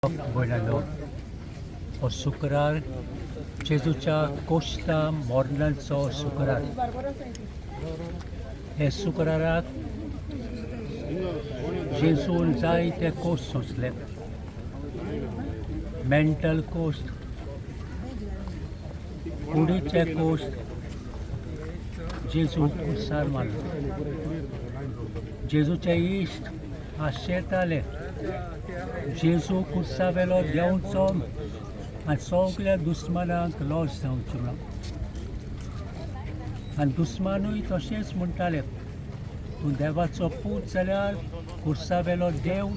भयणांनो, हो शुक्रार जेजूच्या कोश्ता मोरणाचो शुक्रार. हे शुक्राराक जेजून जायते कोश्ट सोंसले. मेंटल कोश्ट, कुडीचे कोश्ट. जेजू कुर्सार मारलो. जेजूचे इश्ट आशेताले जेजू कुर्सा वेलो देंवचो आनी सगल्या दुस्मानांक लॉस जावचो म्हणून. आनी दुस्मानूय तशेंच म्हणटाले, तूं देवाचो पूत जाल्यार कुर्सा वेलो देव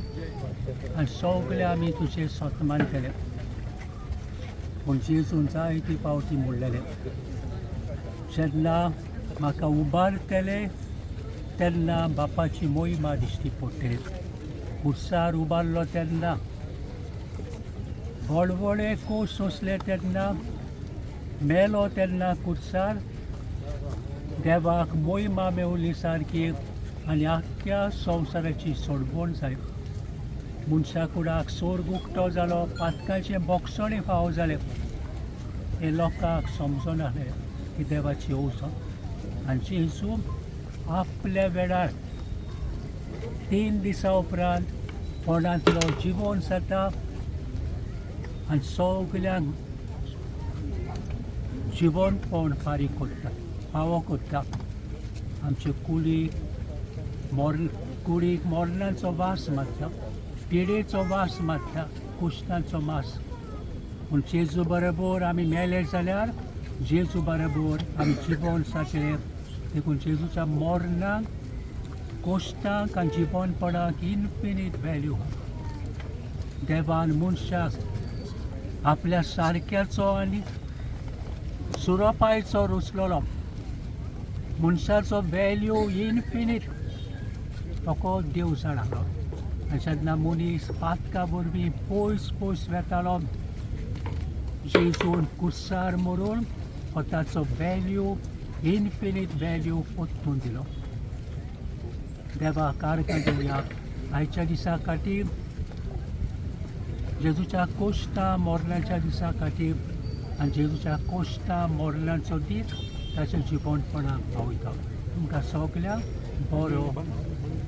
आनी सगळे आमी तुजें सन्मान केलें. पूण जेजून जायती पावटी म्हणलेलें, जेन्ना म्हाका उबारतले तेन्ना बापाची मोहिमा दिश्टी पडटली. कुर्सार उबारलो तेन्ना, व्हड कोश सोंसले तेन्ना, मेलो तेन्ना कुर्सार देवाक मोहिमा मेवली सारकी आनी आख्ख्या संवसाराची सोडवण जाली. मनशा कुडाक सोर्ग उक्तो जालो, पातकाचें बोगसणें फावो जालें. हें लोकांक समजनासलें की देवाची येवजण. आनी जेजू आपल्या वेळार 3 दिसां उपरांत फोंडांतलो जिवोन जाता आनी सगल्यांक जिवनपण फारीक करता, फावो करता. आमचे कुडीक मोर कुडीक मरणाचो वास मारता, पिडेचो वास मारता, कुश्टांचो मास. पूण जेजू बरोबर आमी मेले जाल्यार जेजू बरोबर आमी जिवोन जातले. देखून जेजूच्या मरणाक, कोश्टांक आनी जिवनपणाक इनफिनीट व्हॅल्यू. देवान मनशाक आपल्या सारक्याचो आनी सुरोपायचो रुचलेलो. मनशाचो व्हॅल्यू इनफिनीट, फकत देव जाणा. आनी जेन्ना मनीस पातका वरवीं पयस पयस वेतालो, जेजून कुर्सार मरून हो ताचो व्हॅल्यू, इनफिनीट व्हॅल्यू परतून दिलो. देवाक आर्गां दिवया आयच्या दिसा खातीर, जेजूच्या कोश्टा मोरणाच्या दिसा खातीर. आनी जेजूच्या कोश्टा मोरणाचो दीस ताच्या जिवनपणाक पावयता. तुमकां सगल्यांक बरो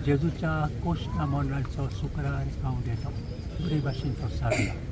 जेजूच्या कोश्टा मोरणाचो शुक्रार हांव दिता. बरे भाशेन तो सारता.